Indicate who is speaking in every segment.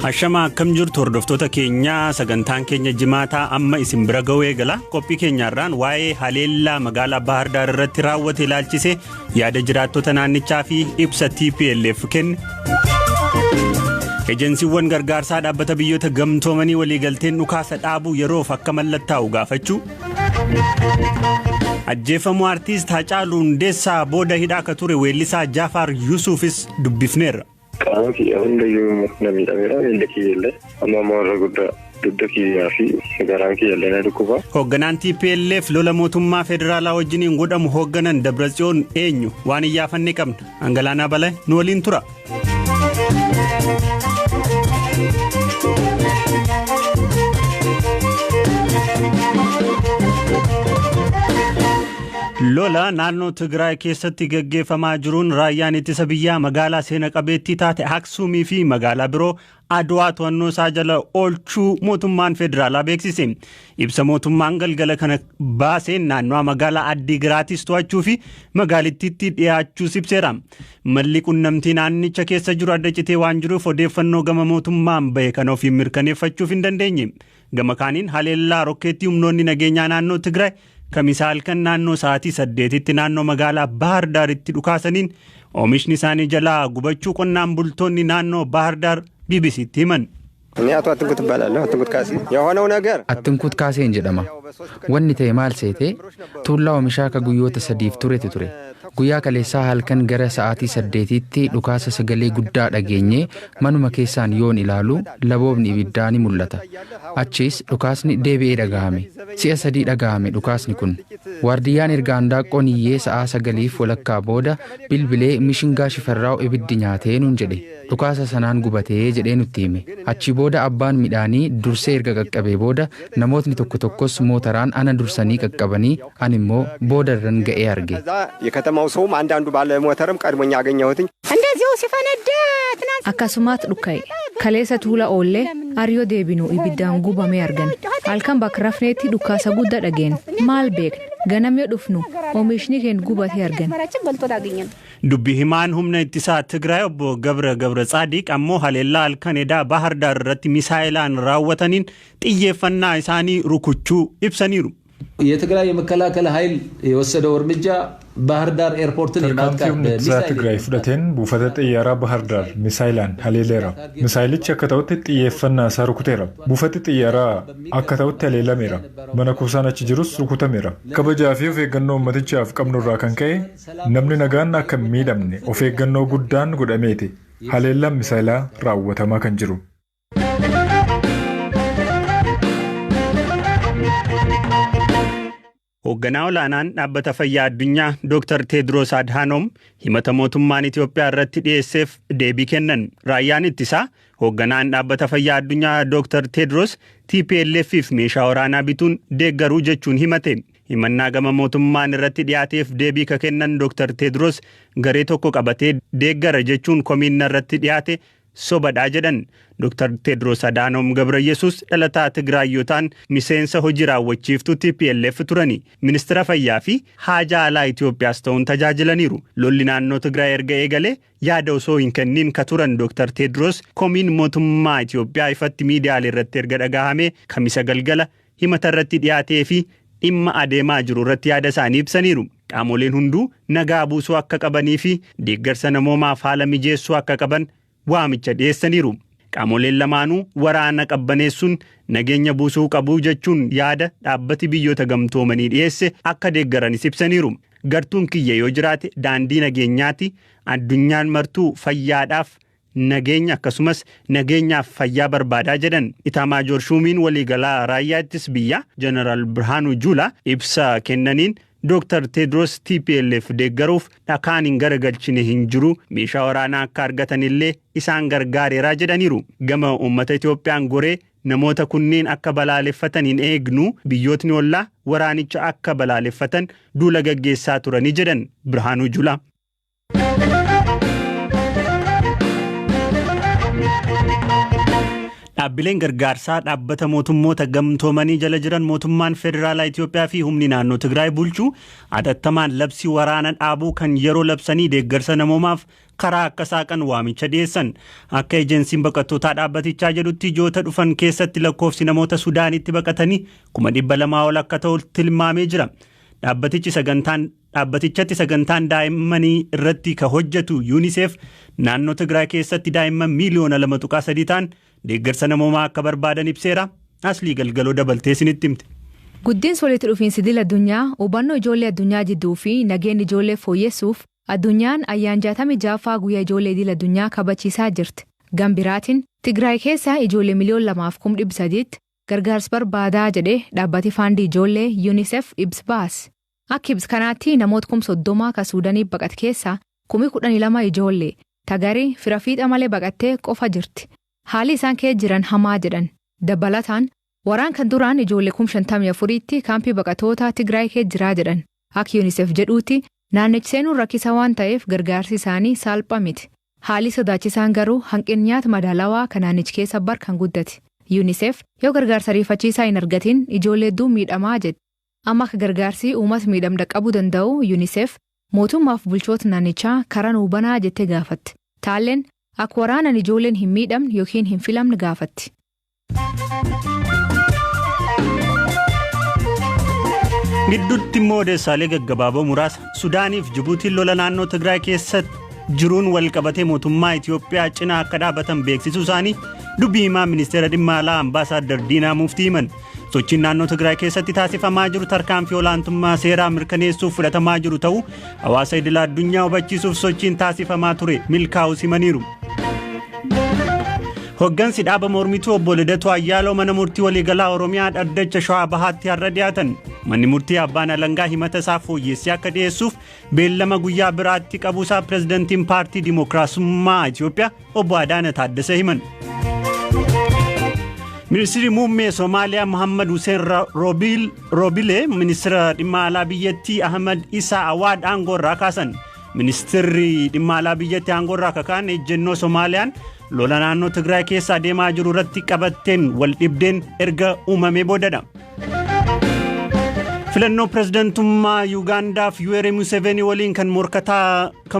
Speaker 1: Ashama, akkam jirtu hordoftoota keenyaa? Sagantaan keenya jimaataa amma isin bira ga'uu eegala. Qophii keenyaarraan waa'ee haleellaa magaalaa Bahar Daar irratti raawwate ilaalchise yaada jiraattota naannichaa fi ibsa TPLF kenne. Ejensiiwwan gargaarsaa dhaabbata biyyoota gamtoomanii waliigalteen dhukaasa dhaabuu yeroof akka mallattaa'u gaafachuu. Ajjeefamuu artiist Hacaaluu Hundeessaa booda hidhaa akka ture weellisaa Jaafaar Yusuufis dubbifneerra.
Speaker 2: Qaama kiyya hundayyuu na miidhameera, miila kiyya illee amma ammoo irra guddaa dugda kiyyaa fi garaan kiyya illee na dhukkuba.
Speaker 1: Hoogganaan TPLF lola mootummaa federaalaa wajjiniin godhamu hoogganan Dabratsiyoon eenyu? Waan iyyaafanne qabna. Angalaanaa Balaa nu waliin tura. Lola naannoo Tigraay keessatti gaggeeffamaa jiruun raayyaan ittisa biyyaa magaalaa seena qabeettii taate Aksuumii fi magaalaa biroo Adwaa to'annoo isaa jala oolchuu mootummaan federaalaa beeksise. Ibsa mootummaan galgala kana baaseen naannoo magaalaa Addigiraatis to'achuu fi magaalittiitti dhiyaachuus ibseera. Malli qunnamtii naannicha keessa jiru adda citee waan jiruuf odeeffannoo gama mootummaan bahe kana ofiin mirkaneeffachuuf hin dandeenye. Gama kaaniin, haleellaa rokkeettii humnoonni nageenyaa naannoo Tigraay Kamisa halkan naannoo sa'aatii 8tti naannoo magaalaa Bahar Daaritti dhukaasaniin oomishni isaanii jalaa gubachuu qonnaan bultoonni naannoo Bahar Daar BBCtti himan.
Speaker 3: እኔ አቶ አትንኩት እባላለሁ። አትንኩት ካሴ። የሆነው ነገር
Speaker 4: Attinkuut Kaaseen jedhama. Wanni ta'e maal seete? Tuullaa oomishaa ka guyyoota 3f turetu ture. Guyyaa kaleessaa halkan gara sa'aatii 8tti dhukaasa sagalee guddaa dhageenyee manuma keessaan yoon ilaalu laboobni ibiddaa ni mul'ata. Achiis dhukaasni deebi'ee dhagahame. Si'a sadii dhagahame dhukaasni kun. Waardiyyaan erga handaaqqoon iyyee sa'aa 9:30 booda bilbilee mishingaa Shifarraaw ibiddi nyaatee nuun jedhe. Dhukaasa sanaan gubatee jedhee nutti hime. Achii booda abbaan midhaanii dursee erga qaqqabee booda namootni tokko tokkos mootaraan ana dursanii qaqqabanii ani immoo boodarran ga'ee arge.
Speaker 3: የከተማው ሰውም አንዳንዱ ባለ ሞተርም ቀድሞኝ አገኘሁትኝ።
Speaker 5: እንደዚሁ ሲፈነዳ ትናንት
Speaker 6: Akkasumaat dhukka'e. Kaleessa tuula oollee aryoo deebinu ibiddaan gubamee argan. Halkan bakka rafneetti dhukaasa guddaa dhageen. Maal beekna? Ganam yoo dhufnu oomishni keenya gubatee argan.
Speaker 5: አዝመራችን በልቶ አገኘን።
Speaker 1: Dubbi himaan humna ittisaa Tigraay obbo Gabra Gabra Tsaadiq ammoo haleellaa halkan edaa Bahar Daar irratti misaayilaan raawwataniin xiyyeeffannaa isaanii rukuchuu ibsaniiru.
Speaker 7: የትግራይ የመከላከል ኃይል የወሰደው እርምጃ ባህር ዳር ኤርፖርትን
Speaker 8: Tarkaanfii
Speaker 7: የማጥቃት
Speaker 8: humni ittisaa
Speaker 7: በሚሳይል
Speaker 8: Tigraay fudhateen buufata xiyyaaraa Bahar Daar misaayilaan haleeleera. Misaayilichi akka ta'utti xiyyeeffannaa isaa rukuteera. Buufati xiyyaaraa akka ta'utti haleelameera. Mana kuusaan achi jirus rukutameera. Kabajaa fi of eeggannoo uummatichaaf qabnu irraa kan ka'e namni nagaan akka hin miidhamne of eeggannoo guddaan godhameeti. Haleellaan misaayilaa raawwatamaa kan jiru.
Speaker 1: Hoogganaa olaanaan dhaabbata fayyaa addunyaa Dr. Teedros Adhanom himata mootummaan Itoophiyaa irratti dhiyeesseef deebii kennan. Raayyaan ittisaa hoogganaan dhaabbata fayyaa addunyaa Dr. Teedros TPLFif meeshaa waraanaa bituun deeggaruu jechuun himate. Himannaa gama mootummaan irratti dhiyaateef deebii ka kennan Dr. Teedros garee tokko qabatee deeggara jechuun komiinna irratti dhiyaate sobadhaa jedhan. Dr. Teedros Adhanom Gabrayyesuus dhalataa Tigraay yoo ta'an miseensa hojii raawwachiiftuu TPLF turani. Ministeera fayyaa fi haajaa alaa Itoophiyaas ta'uun tajaajilaniiru. Lolli naannoo Tigraay erga eegalee yaada osoo hin kennin ka turan Dr. Teedros komiin mootummaa Itoophiyaa ifatti miidiyaalee irratti erga dhagahame Kamisa galgala himata irratti dhiyaatee fi dhimma adeemaa jiru irratti yaada isaanii ibsaniiru. Qaamoleen hunduu nagaa buusuu akka qabanii fi deeggarsa namoomaaf haala mijeessuu akka qaban waamicha dhiyeessaniiru. Qaamoleen lamaanuu waraana qabbaneessuun nageenya buusuu qabu jechuun yaada dhaabbati biyyoota gamtoomanii dhiyeesse akka deeggaranis ibsaniiru. Gartuun kiyya yoo jiraate daandii nageenyaati. Addunyaan martuu fayyaadhaaf nageenya akkasumas nageenyaaf fayyaa barbaadaa jedhan. Itaamaajoor Shuumiin waliigalaa raayyaa ittis biyyaa Jeneraal Birhaanuu Juulaa ibsa kennaniin Dr. Teedros TPLF deeggaruuf dhakaan hin garagalchine hin jiru, meeshaa waraanaa akka argatanillee isaan gargaareeraa jedhaniiru. Gama uummata Itoophiyaan goree namoota kunneen akka balaaleffatan hin eegnu, biyyootni ollaa waraanicha akka balaaleffatan duula gaggeessaa turanii jedhan Birhaanuu Juulaa. Dhaabbileen gargaarsaa dhaabbata mootummoota gamtoomanii jala jiran mootummaan federaalaa Itoophiyaa fi humni naannoo Tigraay bulchuu hatattamaan labsii waraana dhaabuu kan yeroo labsanii deeggarsa namoomaaf karaa akka saaqan waamicha dhiyeessan. Akka ejensiin baqattootaa dhaabbatichaa jedhutti, ji'oota dhufan keessatti lakkoofsi namoota Sudaanitti baqatanii 200,000 ol akka ta'u tilmaamee jira. Dhaabbatichi sagantaan dhaabbatichatti sagantaan daa'immanii irratti ka hojjetu UNICEF naannoo Tigraay keessatti daa'imman miiliyoona 2.3 ta'an deeggarsa namoomaa akka barbaadan ibseera. Aslii Galgaloo dabaltee isinitti himte.
Speaker 6: Guddinsi walitti dhufiinsi idil addunyaa hubannoo ijoollee addunyaa jidduu fi nageenya ijoollee fooyyessuuf addunyaan ayyaan 66ffaa guyyaa ijoollee idil addunyaa kabachiisaa jirti. Gambiraatiin Tigraay keessa ijoollee 2,300,000tti gargaarsa barbaadaa jedhee dhaabbati faandii ijoollee UNICEF ibsa baase. Akka ibsa kanaatti namoota 30,000 ka Suudaanii baqate keessaa 12,000 ijoollee tagarii fira fiixa malee baqattee qofa jirti. Haalli isaan keessa jiran hamaa jedhan. Dabalataan waraan kan duraan ijoollee 54,000tti kaampii baqatoota Tigraay keessa jiraa jedhan. Akka UNICEF jedhuutti, naannichi seenuun rakkisa waan ta'eef gargaarsi isaanii salphaa miti. Haalli sodaachisaan garuu hanqinni nyaata madaalawaa kan naannichi keessa bar kan guddate. UNICEF yoo gargaarsa ariifachiisaa hin argatin ijoollee hedduu miidhamaa jedhe. Amma akka gargaarsi uummata miidhamda qabuu danda'u UNICEF mootummaaf bulchoota naannichaa karaa nuu banaa jettee gaafatte. Taalleen akka waraanan ijoolleen hin miidhamne yookiin hin filamne gaafatti.
Speaker 1: Gidduutti immoo odeessaalee gaggabaaboo muraasa. Sudaaniif Jibuutiin lola naannoo Tigraay keessatti jiruun wal qabatee mootummaa Itoophiyaa cinaa akka dhaabatan beeksisuu isaanii dubbii himaa ministeera dhimma alaa Ambaasaaddar Diinaa Muftii himan. Sochiin naannoo Tigraay keessatti taasifamaa jiru tarkaanfii olaantummaa seeraa mirkaneessuuf fudhatamaa jiru ta'uu hawaasa idil addunyaa hubachiisuuf sochiin taasifamaa ture milkaa'uu himaniiru. Hoggansi dhaaba mormituu obbo Lidatu Ayyaaloo mana murtii waliigalaa Oromiyaa dhaddacha Shawaa Bahaatti har'a dhiyaatan. Manni murtii abbaan alangaa himata isaa fooyyessee akka dhiyeessuuf beellama guyyaa biraatti qabuusaa pirezidantiin paartii Dimookiraasummaa Itoophiyaa obbo Adaana Taaddasee himan. Ministeerri muummee Somaaliyaa Muhammad Hussein Roobilee ministeera dhimma alaa biyyattii Ahmad Isaa Awaad aangoo irraa kaasan. Ministeerri dhimma alaa biyyattii aangoo irraa kakaan ejjennoo Somaaliyaan lola naannoo Tigraay keessa adeemaa jiru irratti qabatteen wal dhibdeen erga uumamee boodadha. Filannoo pirezidantummaa Yuugaandaaf Yuweeri Museveni waliin kan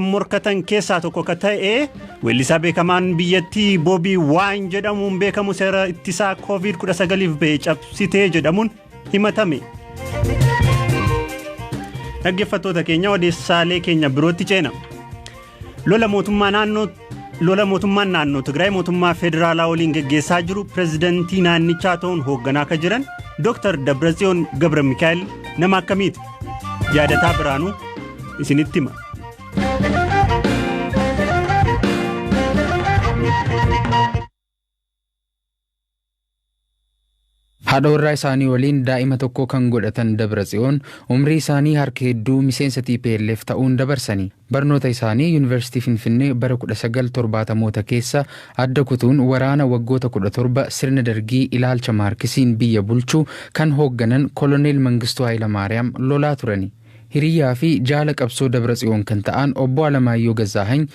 Speaker 1: morkatan keessaa tokko ka ta'e weellisaa beekamaan biyyattii Boobii Waayin jedhamuun beekamu seera ittisaa COVID-19f ba'e cabsitee jedhamuun himatame. Dhaggeeffattoota keenya, odeessaalee keenya birootti ceena. Lola mootummaan naannoo Tigraay mootummaa federaalaa waliin geggeessaa jiru pirezidantii naannichaa ta'uun hoogganaa akka jiran Dr. Dabratsiyoon Gabra Mikaa'el nama akkamiiti? Yaadataa Biraanuu isinitti hima.
Speaker 4: Haadha warraa isaanii waliin daa'ima tokko kan godhatan Dabratsiyoon umrii isaanii harka hedduu miseensa TPLF ta'uun dabarsani. Barnoota isaanii Yuunivarsiitii Finfinnee bara 1970moota keessa adda kutuun waraana waggoota 17 sirna dargii ilaalcha maarkisiin biyya bulchuu kan hoogganan Koloneel Mangistuu Hayilamaariyaam lolaa turani. Hiriyyaa fi jaala qabsoo Dabratsiyoon kan ta'an obbo Alamaayyoo Gazaahany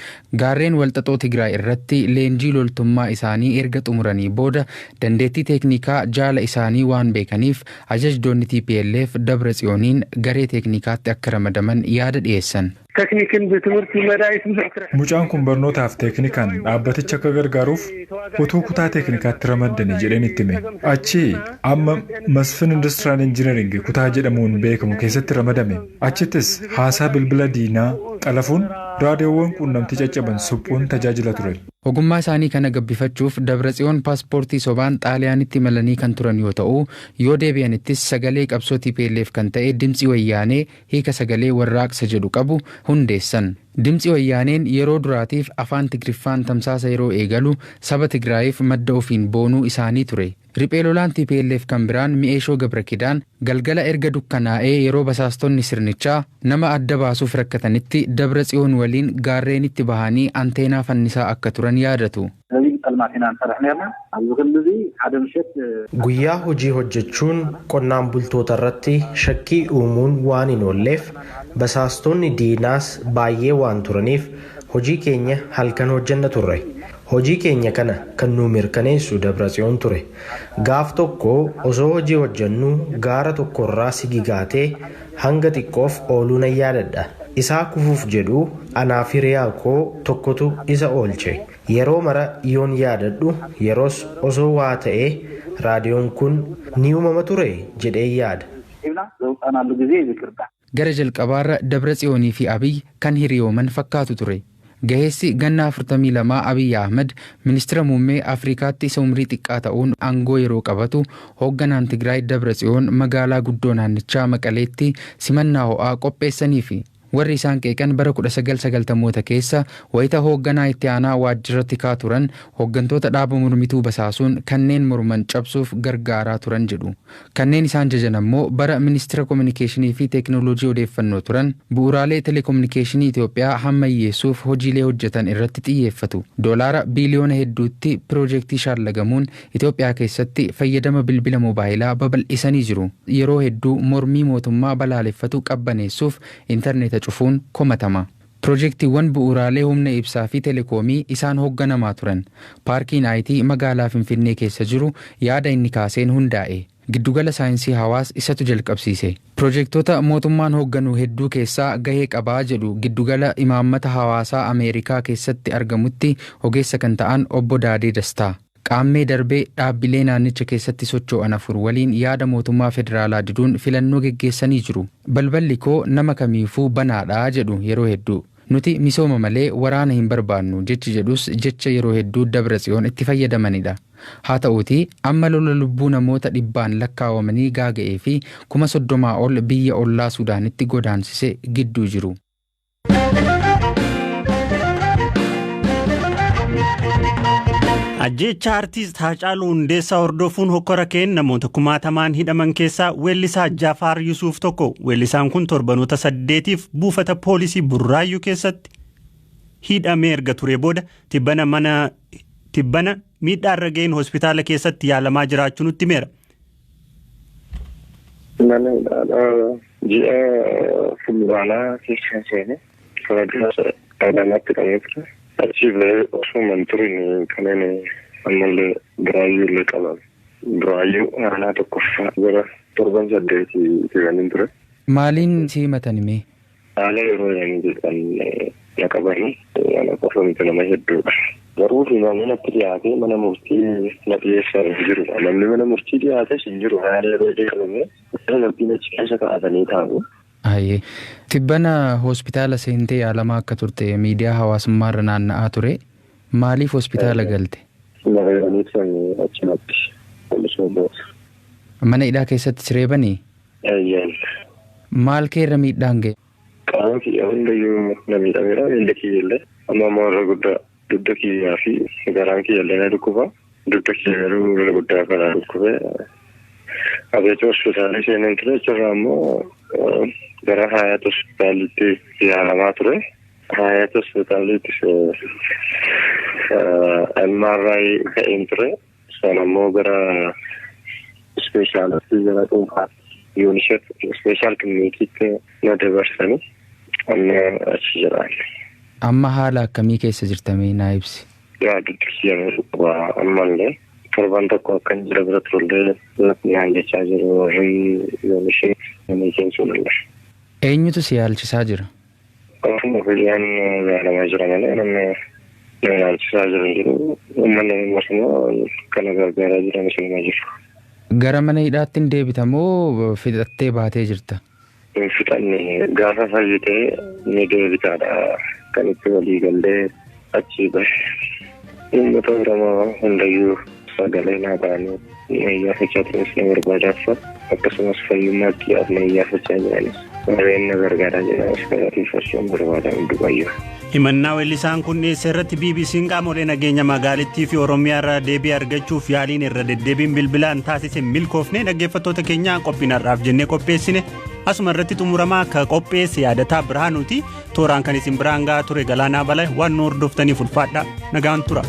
Speaker 4: gaarreen walxaxoo Tigraay irratti leenjii loltummaa isaanii erga xumuranii booda dandeettii teeknikaa jaala isaanii waan beekaniif ajajdoonni TPLF Dabratsiyooniin garee teeknikaatti akka ramadaman yaada dhiyeessan.
Speaker 8: Mucaan kun barnootaaf teeknikaan dhaabbaticha akka gargaaruuf utuu kutaa teeknikaatti ramaddanii jedheen itti hime. Achi amma Masfin Industrial Engineering kutaa jedhamuun beekamu keessatti ramadame. Achittis haasaa bilbila diinaa xalafuun, raadiyoowwan quunnamtii caccaban suphuun tajaajila ture.
Speaker 4: Ogummaa isaanii kana gabbifachuuf Dabratsiyoon paaspoortii sobaan Xaaliyaanitti imalanii kan turan yoo ta'u, yoo deebi'anittis sagalee qabsoo TPLF kan ta'e Dimtsi Wayyaanee hiika sagalee warraaqsa jedhu qabu hundeessan. Dimtsi Wayyaaneen yeroo duraatiif afaan Tigriffaan tamsaasa yeroo eegalu saba Tigraayiif madda ofiin boonuu isaanii ture. Riphee lolaan TPLF kan biraan Mi'eeshoo Gabrakidaan galgala erga dukkanaa'ee yeroo basaastonni sirnichaa nama adda baasuuf rakkatanitti Dabratsiyoon waliin gaarreenitti bahanii anteenaa fannisaa akka turan yaadatu.
Speaker 9: Guyyaa hojii hojjechuun qonnaan bultoota irratti shakkii uumuun waan hin oolleef, basaastonni diinaas baay'ee waan turaniif, Hojii keenya halkan hojjenna turre. Hojii keenya kana kan nu mirkaneessu Dabratsiyoon ture. Gaaf tokko osoo hojii hojjennu gaara tokkorraa sigigaatee hanga xiqqoof ooluu nan yaadadha. Isaa kufuuf jedhu anaaf hiriyaa koo tokkotu isa oolche. Yeroo mara yoon yaadadhu yeroos osoo waa ta'ee raadiyoon kun ni uumama ture jedhee yaada.
Speaker 4: Gara jalqabaarra Dabratsiyoonii fi Abiy kan hiriyooman fakkaatu ture. Gaheessi ganna 42 Abiy Ahmed ministeera muummee Afrikaatti isa umrii xiqqaa ta'uun aangoo yeroo qabatu hoogganaan Tigraay Dabratsiyoon magaalaa guddoo naannichaa Maqaleetti simannaa ho'aa qopheessanii fi warri isaan qeeqan bara 1990moota keessa wayita hoogganaa itti aanaa waajjira tikaa turan hooggantoota dhaaba mormituu basaasuun kanneen morman cabsuuf gargaaraa turan jedhu. Kanneen isaan jajan ammoo bara ministeera kominikeeshinii fi teekinooloojii odeeffannoo turan bu'uuraalee telekominikeeshinii Itoophiyaa hammayyeessuuf hojiilee hojjetan irratti xiyyeeffatu. Doolaara biiliyoona hedduutti piroojeektii shaallagamuun Itoophiyaa keessatti fayyadama bilbila moobaayilaa babal'isanii jiru. Yeroo hedduu mormii mootummaa balaaleffatu qabbaneessuuf intarneeta cufuun komatama. Piroojeektiiwwan bu'uuraalee humna ibsaa fi telekoomii isaan hoogganamaa turan. Paarkiin IT magaalaa Finfinnee keessa jiru yaada inni kaaseen hundaa'e. Giddugala saayinsii hawaas isatu jalqabsiise. Piroojeektoota mootummaan hoogganu hedduu keessaa gahee qabaa jedhu giddugala imaammata hawaasaa Ameerikaa keessatti argamutti ogeessa kan ta'an obbo Daadee Dastaa. Qaammee darbee dhaabbilee naannicha keessatti socho'an afur waliin yaada mootummaa federaalaa diduun filannoo geggeessanii jiru. Balballi koo nama kamiifuu banaadhaa jedhu yeroo hedduu. Nuti misooma malee waraana hin barbaannu jechi jedhus jecha yeroo hedduu Dabratsiyoon itti fayyadamanidha. Haa ta'uutii amma lola lubbuu namoota dhibbaan lakkaawamanii gaaga'ee fi 30,000 ol biyya ollaa Sudaanitti godaansise gidduu jiru.
Speaker 1: Ajjeecha artiist Haacaaluu Hundeessaa hordofuun hokkora ka'een namoota kumaatamaan hidhaman keessaa weellisaa Jafaar Yusuuf tokko. Weellisaan kun torbanoota 8 buufata poolisii Burraayyuu keessatti hidhamee erga ture booda tibbana miidhaa irra ga'een hospitaala keessatti yaalamaa jiraachuu nutti himeera.
Speaker 2: Mana hidhaadhaa ji'a fulbaanaa keessa seene fuuldura Adaamaatti qabee ture. Achi ba'ee osoo hin turin kanneen ammallee Burraayyuu illee qabame. Burraayyuu aanaa tokkoffaa gara torban 8 turanii ture.
Speaker 4: Maaliin si himatan himee?
Speaker 2: Haala yeroo jedhan na qabanii ana qofa miti nama hedduudha. Garuu himamni natti dhiyaatee mana murtii na dhiyeessaa hin jiru. Namni mana murtii dhiyaates hin jiru. Haala yeroo jedhamee mana murtiin achi keessa kaa'atanii taa'u.
Speaker 4: Ayyee. Tibbana hospitaala seentee yaalamaa akka turte miidiyaa hawaasummaarra naanna'aa ture. Maaliif hospitaala galte? Mana hidhaa keessatti siree banii? Maal keerra miidhaan ga'e?
Speaker 2: Qaama kiyya hundayyuu na miidhameera. Miila kiyya illee amma ammoo irra guddaa dugda kiyyaa fi garaan kiyya illee na dhukkuba. Dugda kiyya garuu irra guddaa kana dhukkube. Abeet hospitaalii seeneen ture achirraa ammoo gara Hayaat hospitaalitti yaalamaa ture. Hayaat hospitaalitti MRI ka'een ture. Isaan ammoo gara ispeeshaalistii gara dhuunfaatti UNICEF ispeeshaal kilinikiitti na dabarsanii amma achi jiraan.
Speaker 4: Amma haala akkamii keessa jirtamee naa ibsi?
Speaker 2: Yaa dugda kiyya ammallee torban tokko akkan jira bira turullee naan jechaa jiru warri UNICEF namni sunillee.
Speaker 4: Eenyutu si yaalchisaa jira?
Speaker 2: Ofuma fayyaan yaalamaa jira malee namni na yaalchisaa jiru hin jiru. Uummanni ammas kana gargaaraa jiran isinuma jiru.
Speaker 4: Gara mana hidhaatti hin deebita moo fixattee baatee jirta?
Speaker 2: Hin fixanne gaafa fayyitee ni deebitaadha. Kan itti walii gallee achii bahe. Uummata Oromoo hundayyuu sagalee naa ta'anii na iyyaafachaa turanis na barbaadaaf akkasumas fayyummaa kiyyaaf na iyyaafachaa jiranis warreen na gargaaraa jiranis galateeffachuun barbaadan hundumayyuu.
Speaker 1: Himannaa weellisaan kun dhiyeesse irratti BBC'n qaamolee nageenya magaalittii fi Oromiyaa irraa deebii argachuuf yaaliin irra deddeebiin bilbilaan taasise milkoofnee dhaggeeffattoota keenyaa qophiin har'aaf jennee qopheessine asuma irratti xumuramaa akka qopheesse yaadataa Birhaanuuti. Tooraan kan isin biraan gahaa ture Galaanaa Balaa waan nu hordoftaniif ulfaadha. Nagaan tura.